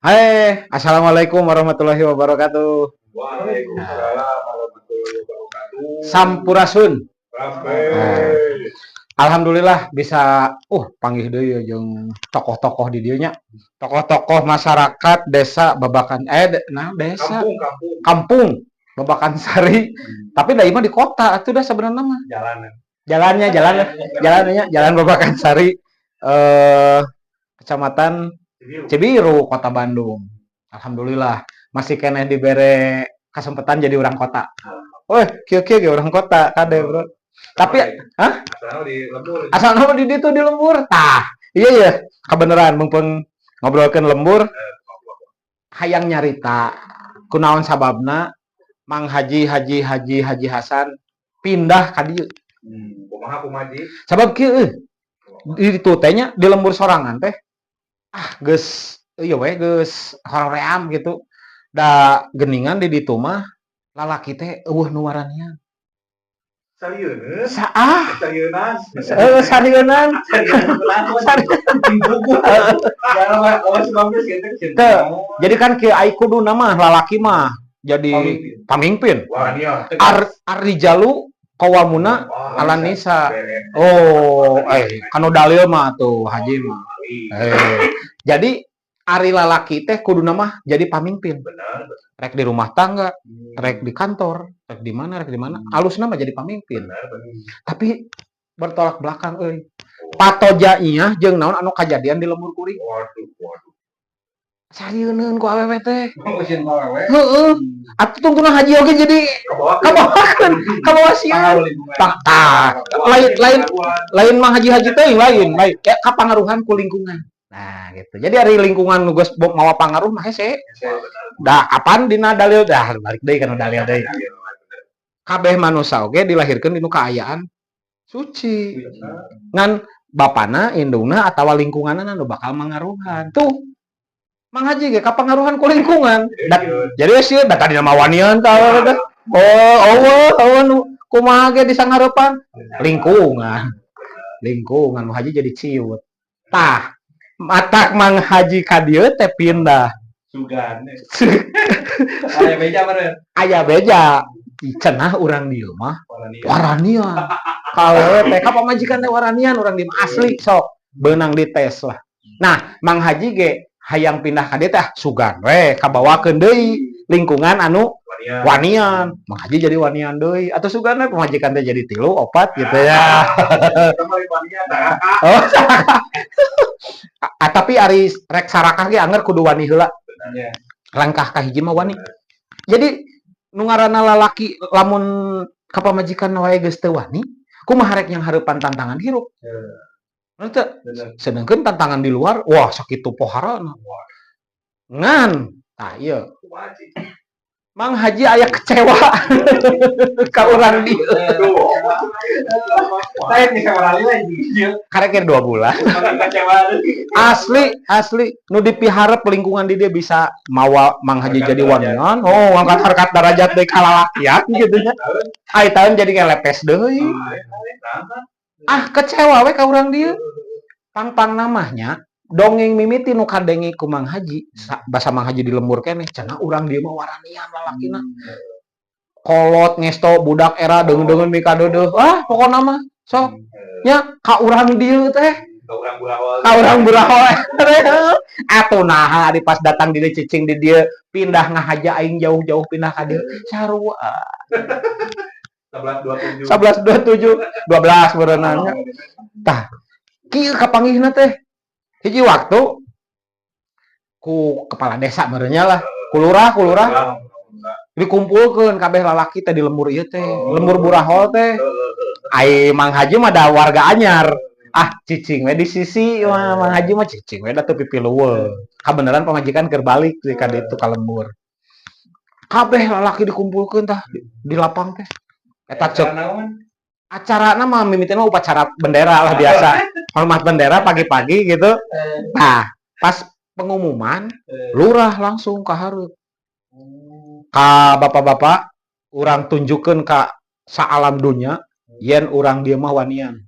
Hai, assalamualaikum warahmatullahi wabarakatuh. Waalaikumsalam warahmatullahi wabarakatuh. Sampurasun. Rampes. Alhamdulillah bisa panggih deui jeung tokoh-tokoh di dieu nya. Tokoh-tokoh masyarakat desa Babakan nah desa Kampung, kampung. Kampung Babakan Sari. Tapi da ieu mah di kota atuh dah sebenarnya mah. Jalanan. Jalannya jalan jalannya Jalan Babakan Sari, Kecamatan Cibiru. Cibiru, Kota Bandung. Alhamdulillah masih keneh dibere kesempatan jadi orang kota. Weh, kieu kieu ge orang kota kade, Bro. Tapi hah? Asalnya di lembur. Asal nama di ditu di lembur. Tah, iya ya, kebenaran mumpung ngobrolkeun lembur, hayang nyarita kunaon sababna Mang Haji Haji Haji Haji Hasan pindah ka dieu. Kumaha kumaji? Sabab kieu euy. Di ditu teh nya di lembur sorangan teh ah geus ieu we geus hoream gitu. Da geningan di ditu mah lalaki teh euweuh nu waranian. Sarieun. Saah, Sarieunan. heuh, sarieunan. Teu. Jadi kan kieu ai kuduna mah lalaki mah jadi pamimpin. Wah, Ar-rijalu qawwamuna 'alan nisa. Oh, kanu dalil mah tuh haji mah. Jadi ari lalaki teh kuduna mah jadi pamimpin. Benar. Rek di rumah tangga, rek di kantor, rek di mana, rek di mana, alusna mah jadi pamimpin. Benar, benar. Tapi bertolak belakang euy. Patoja nya jeung naon anu kajadian di lembur kuring. Waduh, waduh. Sarieuneun ku awewe teh. Usin awewe. Heeh. Atuh tungtungna haji oge jadi Kabawa kabawakeun, kabawa sieun. Tah, tah. Lain lain lain mah haji-haji teh lain, lain. Ya kapangaruhan ku lingkungan. Nah, gitu. Jadi ari lingkungan nu geus mawa pangaruh mah hese. Da kapan dina dalil dah balik deui kana dalil deui. Kabeh manusia oge dilahirkeun dinu kaayaan suci. Ngan bapana, indungna atawa lingkunganna nu bakal mangaruhan. Tuh. Mang Haji ge kapangaruhan ku lingkungan. Da, jadi sieun da tadina mah wanian tah teh. Oh, euweuh, euweuh nu kumaha ge disangareupan lingkungan. Lingkungan Mang Haji jadi ciut. Tah, matak Mang Haji ka dieu teh pindah. Sugan. Aya beja meureun. Aya beja. Cenah urang dieu mah waranian. Kalau teh ka pamajikan teh waranian urang dieu mah asli sok beunang dites lah. Nah, Mang Haji ge hayang pindah ka dieu teh sugan we kabawakeun deui lingkungan anu wanian. Mang Haji jadi wanian deui atau sugan we pamajikan teh jadi tilu opat gitu ya. Oh, ah, tapi ari rek sarakah ge anger kudu wani heula. Langkah kahiji mah wani. Jadi nu ngaranna lalaki lamun ka pamajikan wae geus teu wani, kumaha rek nyanghareupan tantangan hirup? Bener teu? Sedangkan tantangan di luar, wah sakitu poharana. Ngan, tah ieu. Mang Haji aya kecewa ka urang dieu. Saya bisa lali lagi. Karek 2 bulan. Kecewa. Asli, asli. Nu dipiharep lingkungan di dia bisa mawa Mang Haji jadi wanian. Oh, angkat harkat derajat deui ka lalakian gitu nya. Ai tahun jadi ngelepes deui. Ah, kecewa we ka urang dieu. Pang-pang namanya dongeng mimiti nu kadenge ku Mang Haji, basa Mang Haji di lembur keneh, cenah urang dieu mah waranian lalakina. Kolot ngesto budak era deungeun-deungeun mikadeudeuh. Ah, pokona mah sok nya ka urang dieu teh. Ka urang Burahol. Ka urang Burahol. Atuh naha di pas datang di dieu cicing di dieu pindah ngahaja aing jauh-jauh pindah ka dieu sarua. 11 27. 11 27 12 berenangnya. Tah, kieu kapanggihna teh. Hiji waktu ku kepala desa meureunnya lah, ku lurah dikumpulkeun kabeh lalaki teh di lembur ieu teh, lembur Burahol teh. Ai Mang Haji mah da warga anyar. Ah, cicing we di sisi mah Mang Haji mah cicing we da teu pipiluweung. Kabeneran pamajikan keur balik di ka ditu ka lembur. Kabeh lalaki dikumpulkeun tah di lapang teh. Eta cek acarana mah mimitina mah upacara bendera lah biasa. Hormat bendera pagi-pagi gitu. Nah, pas pengumuman lurah langsung ka hareup. Ka bapak-bapak urang tunjukkeun ka saalam dunya yen urang dieu mah wanian.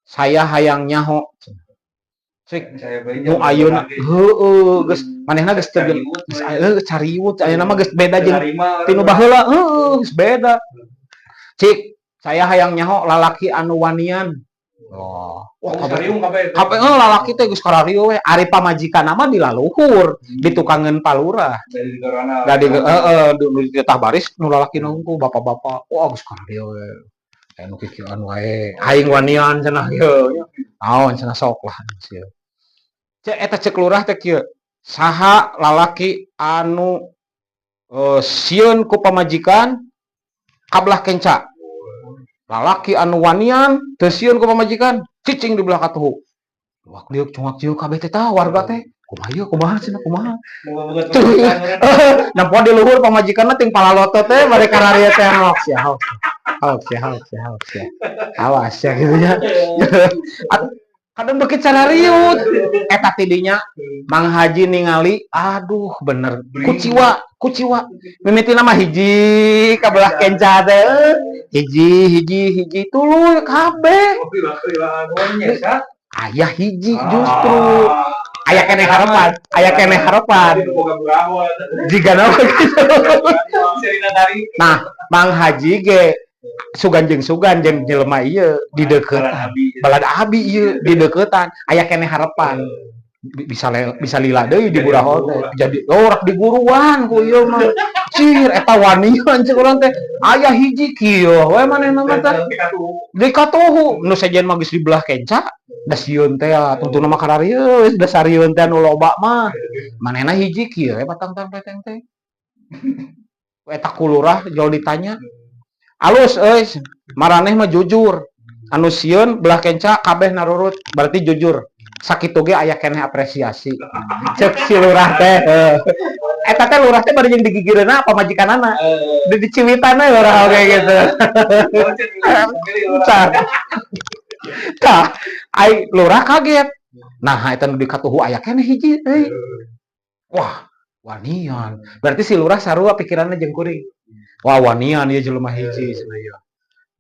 Saya hayang nyaho. Cek Saya nu ayeuna heueuh geus manehna geus teu geus heueuh cariwut, ayeuna mah geus beda jeung tinu baheula, heueuh geus beda. Cik, saya hayang nyaho lalaki anu wanian. Oh, wah kabeh Serius kabeh. kabeh heuh lalaki teh geus kararieu we. Ari pamajikanna mah di laluhur, ditukangeun Pa Lurah. Dari corona. Da di heeh nu dititah baris nu lalaki nunggu bapak-bapak. Wah, geus kararieu we. Aya nu kikieuan wae. Aing wanian cenah ieu. Naon cenah, sok lah sia. Cek eta cek lurah teh kieu. Saha lalaki anu sieun ku pamajikan kabelah kenca. Lalaki anu wanian teu sieun ku pamajikan cicing di belah katuhu. Wah, liuk cungak ciuk kabeh teh tah warga teh. Kumaha ieu, kumaha cenah, kumaha? Nempo di luhur pamajikanna ting palaloto teh bari kararieu teh, hok sia, hok. Hok sia, hok sia, hok sia. Awas ya gitu ya. Kadang beuki carariut. Eta tidinya Mang Haji ningali, aduh bener kuciwa, kuciwa. Mimitina mah hiji ka belah kenca teh. Hiji, hiji, hiji, tuluy kabeh. Aya hiji justru. Aya keneh harapan, aya keneh harapan. Jika nama gitu. Nah, Mang Haji ge sugan jeung sugan jeung jelema ieu dideukeutan. Balad abi ieu dideukeutan, aya keneh harapan. Bisa bisa lila deui di burahol teh. Jadi oh rak diguruan ku ieu mah. Cir eta wanian cek urang teh. Aya hiji kieu we manehna mah teh. Di katuhu nu sejen mah geus dibelah kenca, da sieun teh tungtungna mah kararieu geus da sarieun teh nu loba mah. Manehna hiji kieu we batang tang teng teh. Eta ku lurah jol ditanya. Alus euy, maraneh mah jujur. Anu sieun belah kenca kabeh narurut, berarti jujur. Sakitu ge aya keneh apresiasi. Cek si lurah teh. Eta teh lurah teh bari jeung digigireunna pamajikanana. Di diciwitanna lurah oge gitu. Tah. Tah, ai lurah kaget. Nah, eta nu dikatuhu aya keneh hiji euy. Wah, wanian. Berarti si lurah sarua pikiranna jeung kuring. Wah, wanian ieu jelema hiji cenah ieu.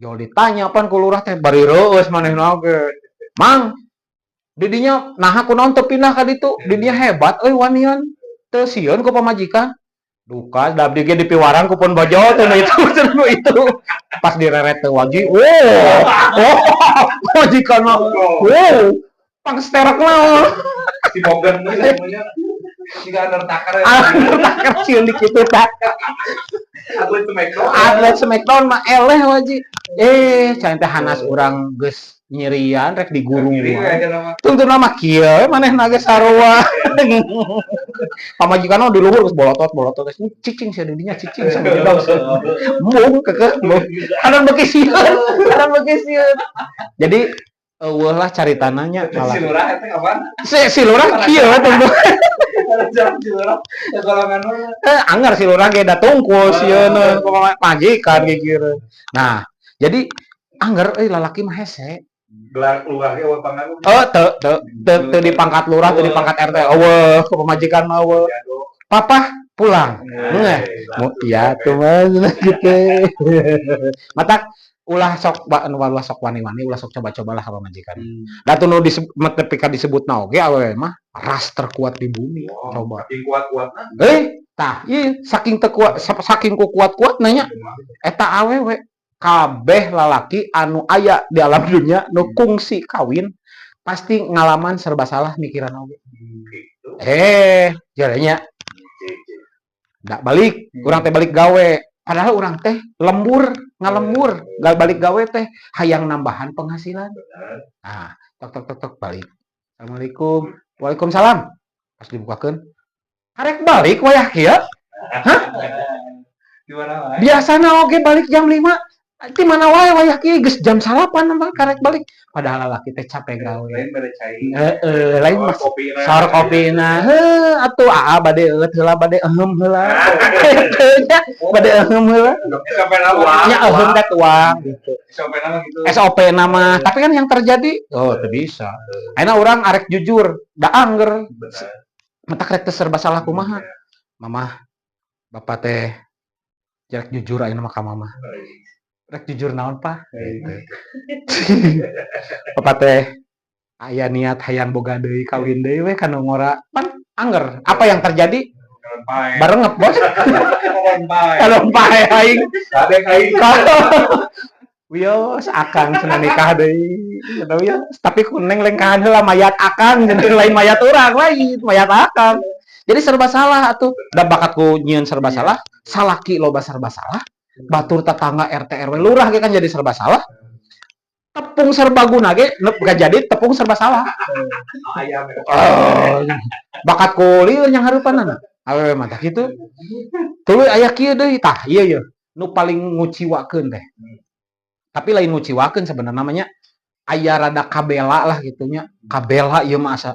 Jol ditanya pan ku lurah teh bari reueus manehna oge. Mang, didinya naha kunaon teu pindah ka ditu? Didinya hebat euy wanian. Teu sieun ku pamajikan. Duka da abdi ge dipiwarang ku pun bojo teh nu itu cenah nu itu. Pas direret teu wagi, wow. Oh, majikan mah. Wow. Pangsterek mah. Si Morgan namanya. Jika Undertaker. Undertaker sieun di kitu tah. Atlet Smackdown. Atlet Smackdown mah eleh waji. Can teh hanas urang geus nyirian rek diguruan. Tungtungna mah kieu we manehna ge sarua. Pamajikan di luhur geus bolotot bolotot geus cicing sia di dinya, cicing sama di bawah. Embung keukeuh embung. Kadang beuki sieun, kadang beuki sieun. Jadi eueuh lah caritana nya. Si lurah eta kapan? Si lurah kieu tentu. Si lurah golongan mana? Anggar si lurah ge da tungkul sieun majikan ge kieu. Nah, jadi anggar euy lalaki mah hese. Gelar lurah ge euweuh pangaruh. Oh, teu teu teu teu dipangkat lurah, teu dipangkat RT. Euweuh, ku pamajikan mah euweuh. Papa pulang. Nggeh. Mu iya tuh mah gitu. Matak ulah sok ulah sok wani-wani, ulah sok coba-cobalah ka pamajikan. Da tuh nu disebut nepi ka disebutna oge awewe mah ras terkuat di bumi. Coba. Saking kuat-kuatna. Tah ieu saking teu kuat, saking ku kuat-kuatna nya eta awewe kabeh lalaki anu aya di alam dunia nu kungsi kawin pasti ngalaman serba salah mikiran oge. Gitu. Jadinya nggak balik, urang teh balik gawe. Padahal urang teh lembur, ngalembur, gak balik gawe teh hayang nambahan penghasilan. Nah, tok tok tok tok balik. Assalamualaikum. Waalaikumsalam. Pas dibukakeun, karek balik wayah kieu? Hah? Di mana wae? Biasana oge balik jam 5. Di mana wae wayah kieu geus jam 9 mah karek balik. Padahal lalaki teh capek gawe. Lain bere cai. Heeh, lain Oh, mah kopina. Sor kopina. Heuh, atuh aa bade eueut heula, bade ehem heula. Kitu nya, bade ehem heula. SOP nama. Nya ehem teh tuang gitu. SOP nama gitu. SOP nama, tapi kan yang terjadi oh teu bisa. Ayeuna urang arek jujur, da angger. Benar. Matak rek teu serba salah kumaha. Mamah, bapak teh rek jujur ayeuna mah ka mamah. Rek jujur naon, Pak? Gitu. Bapak teh Aya niat hayang boga deui, kawin deui we kana ngora pan anger. Apa yang terjadi? Kalon pae. Barengep, Bos. Kalon pae. Kalau pae aing. Kadek aing. Wios akang cenah nikah deui. Cenah wios, tapi ku neng lengkahan heula mayat akang cenah, lain mayat urang, lain mayat akang. Jadi serba salah atuh. Da bakat ku nyieun serba salah, salaki loba serba salah, batur tetangga RT RW lurah ge kan jadi serba salah. Tepung serbaguna ge gak jadi tepung serba salah. Ayam ya. Oh, bakat ku lieur yang hareupanana. Awewe mah tah kitu. Tuluy aya kieu deui tah, ieu ye. Nu paling nguciwakeun teh. Tapi lain nguciwakeun sebenarnya namanya, aya rada kabela lah gitunya. Kabela ieu mah asa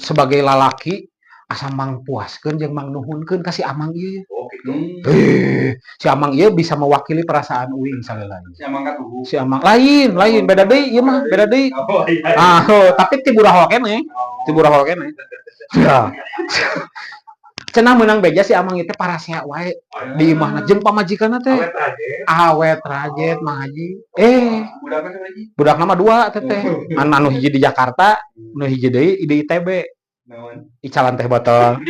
sebagai lalaki asa mangpuaskeun jeung mangnuhunkeun ka si amang ieu. Oh gitu. Eh, si amang ieu bisa mewakili perasaan uing salila. Si Amang katuhu. Si amang lain, lain beda deui ieu mah, beda deui. Oh iya. Ah, oh, tapi ti burahol keneh. Ti burahol keneh. Ya. Cenah meunang beja si amang itu parasea wae di imahna jeung pamajikanna teh. Awet aja. Awet rajet, Mang Haji. Eh, Budakna siapa lagi? Budak nama dua teteh. Anu hiji di Jakarta, nu hiji deui di ITB. Naon? Icalan teh botol.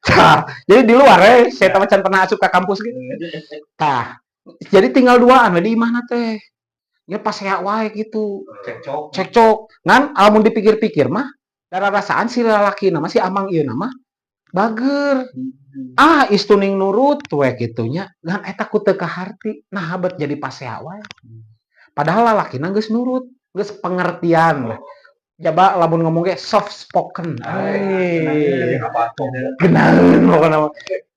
Tah, jadi di luar saya teh can pernah asup ke kampus gitu. Tah, jadi tinggal duaan we di imahna teh. Ya pasea wae gitu. Cekcok. Cekcok. Ngan lamun dipikir-pikir mah darah rasaan si lalaki nama si amang ieu nama bager. Ah, istuning nurut we gitunya. Ngan eta ku teu kaharti. Nah, bet jadi pasea wae. Padahal lalakina geus nurut, geus pengertian lah. Jaba lamun ngomong ge soft spoken. Jadi Hei. apa? Genaheun pokona mah.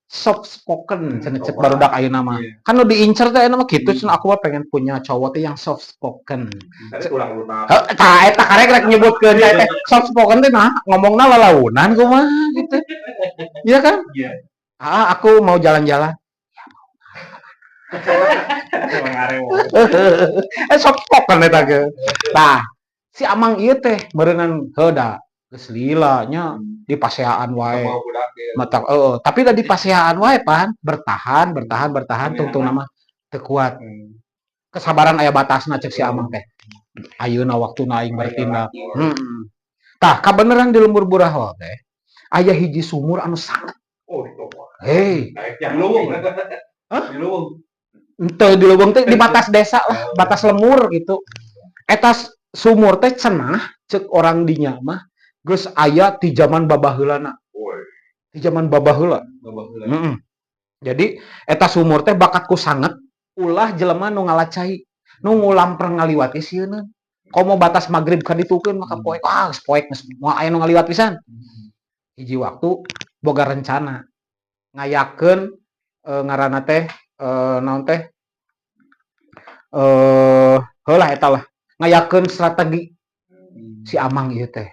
Soft spoken cenah cek barudak ayeuna mah. Iya. Kan nu diincer teh ayeuna mah kitu cenah, aku mah pengen punya cowok teh yang soft spoken. Tadi tulang lunak. Heuh, tah eta karek rek nyebutkeun teh teh soft spoken teh nah ngomongna lalaunan kumaha gitu. Iya kan? Iya. Ah, aku mau jalan-jalan. Emang areo. Eh, soft spoken eta ge. Tah, si amang ieu teh meureunnan heuh da geus lila nya di paseaan wae. Mau budak ya. Mata heeh, tapi da di paseaan wae pan, bertahan, bertahan, bertahan tungtung nama teu kuat. Kesabaran aya batasna cek si amang teh. Ayeuna waktuna aing bertindak. Heeh. Tah, kabeneran di lembur Burahol teh aya hiji sumur anu sangat Oh, itu. Hei, Naik Di luwung. Hah? Di luwung. Henteu di leuweung teh, di batas desa lah, batas lemur gitu. Eta sumur teh cenah cek orang dinya mah geus aya ti zaman babaheulana. Woi. Ti zaman babaheula. Babaheula. Heeh. Jadi eta sumur teh bakat ku sanget ulah jelema nu ngalacai, nu ngulampreng ngaliwat ge sieun. Komo batas magrib ka ditukeun maka poek, ah geus poek geus moal aya nu ngaliwat pisan. Hiji waktu boga rencana ngayakeun ngaranna teh naon teh heulah eta lah ngayakeun strategi si amang ieu teh,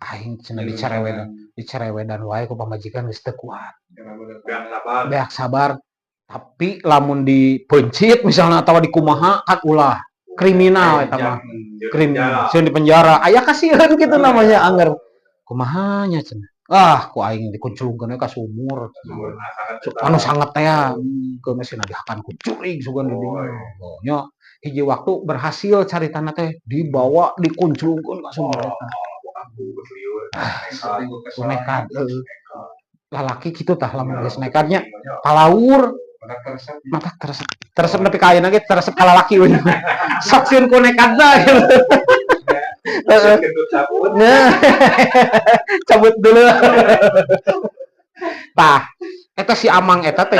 aing cenah dicerewedan dicerewedan wae ku pamajikan geus teu kuat. Beak sabar. Beak sabar, tapi lamun dipeuncit misalnya atau dikumaha kan ulah kriminal eta mah, kriminal sieun di penjara, aya kasieun kitu namanya. Anger kumaha nya cenah, ah ku aing dikunclungkeun we ka sumur Sumur sangat anu sanget teh keun sina dihakan ku jurig sugan di dinya. Oh, nya hiji waktu berhasil caritana teh dibawa dikunclungkeun ka sumur eta. Aku lieur. Ku nekat heueuh. Lalaki kitu tah lamun geus nekatnya palaur. Mata teresep teresep nepi ka ayeuna ge teresep ka lalaki we sok sieun ku nekatna gitu. Heeh. Kentut cabut. Nah, cabut dulu. Tah, eta si amang eta teh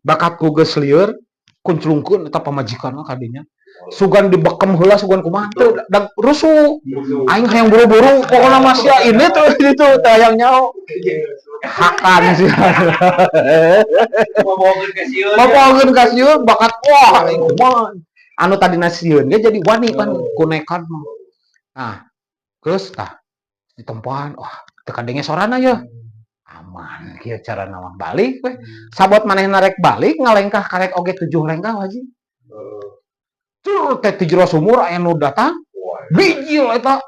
bakat ku geus lieur kunclungkeun eta pamajikanna kadinya. Sugan dibekem heula, sugan kumaha teu da rusuh. Aing hayang buru-buru pokokna mah sia ini tuh itu teu hayang nyaho. Hakan sih. Ngomongin ke sieun. Ngomongkeun ka sieun bakat wah aing kumaha. Anu tadina sieun ge jadi wani pan ku nekat mah. Nah, geus tah ditempohan, wah teu kadenge sorana ye. Aman kieu carana mah, balik we. Sabot manehna rek balik ngalengkah karek oge 7 lengkah haji. Tur teh ti jero sumur aya nu datang, bijil eta.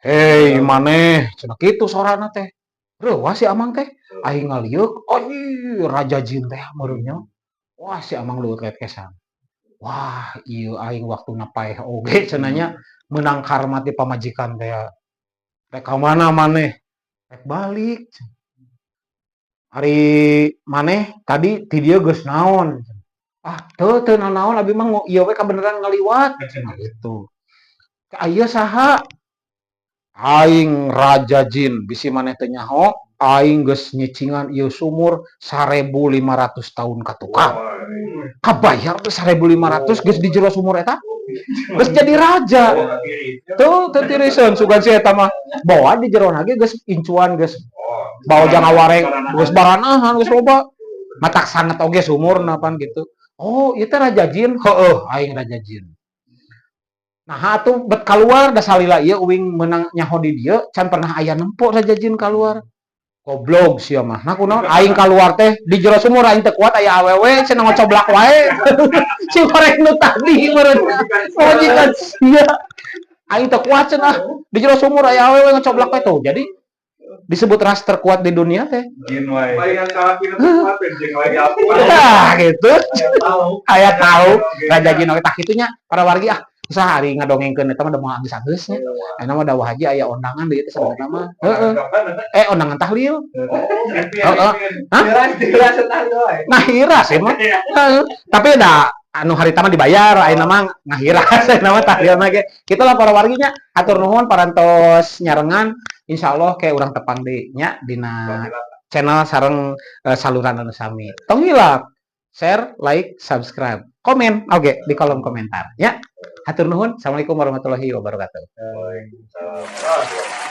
"Hei maneh," cenah kitu sorana teh. Reuwas si amang teh, aing ngalieuk, anjir raja jin teh meureun nya. Wah, si amang leuwet kesan. Wah, ieu aing waktuna paeh oge cenah nya. Menang karma ti pamajikan teh. Rek ka mana maneh? Rek balik. Ari maneh tadi ti dieu geus naon? Ah, teu teu nanaon, abi mah ieu we kabeneran ngaliwat cenah gitu. Aya saha? Aing raja jin, bisi maneh teu nyaho, aing geus nyicingan ieu sumur 1500 tahun ka tukang. Kabayar teh 1500 geus di jero sumur eta? Geus jadi raja. Tuh, teu tiriseun sugan si eta mah. Bawa di jero ge geus incuan, geus bawa jang awareng, geus baranahan, geus loba. Matak sangat oge sumurna pan gitu. Oh, ieu teh raja jin? Heueuh, aing raja jin. Nah, atuh bet kaluar, da salila ieu uing meunang nyaho di dieu can pernah aya nempo raja jin kaluar. Goblok sia mah. Nah, kunaon aing kaluar teh di jero sumur aing teu kuat, aya awewe cenah ngocoblak wae. Si goreng nu tadi meureun. Pamajikan sia. Aing teu kuat cenah di jero sumur aya awewe ngocoblak wae tuh. Jadi disebut ras terkuat di dunia teh. Jin wae. Palingan kafir kuat jeung lagi apa? Nah, gitu. Tahu. Aya tahu raja jin oge tah kitu nya para wargi, ah usaha hari ngadongengkeun eta mah da moal anggeus-anggeus nya. Ayeuna mah da haji aya undangan deui teh sebenarnya mah. Heeh. Eh, undangan tahlil. Heeh. Hah? Ngahiras sih mah. Heeh. Tapi da anu harita mah dibayar, ayeuna mah ngahiras, ayeuna mah tahlil mah ge. Kitu lah para wargi nya. Hatur nuhun parantos nyarengan. Insyaallah kayak urang tepang deui nya dina channel sareng saluran anu sami. Tong hilap share, like, subscribe, komen oke di kolom komentar ya. Hatur nuhun. Assalamualaikum warahmatullahi wabarakatuh. Waalaikumsalam.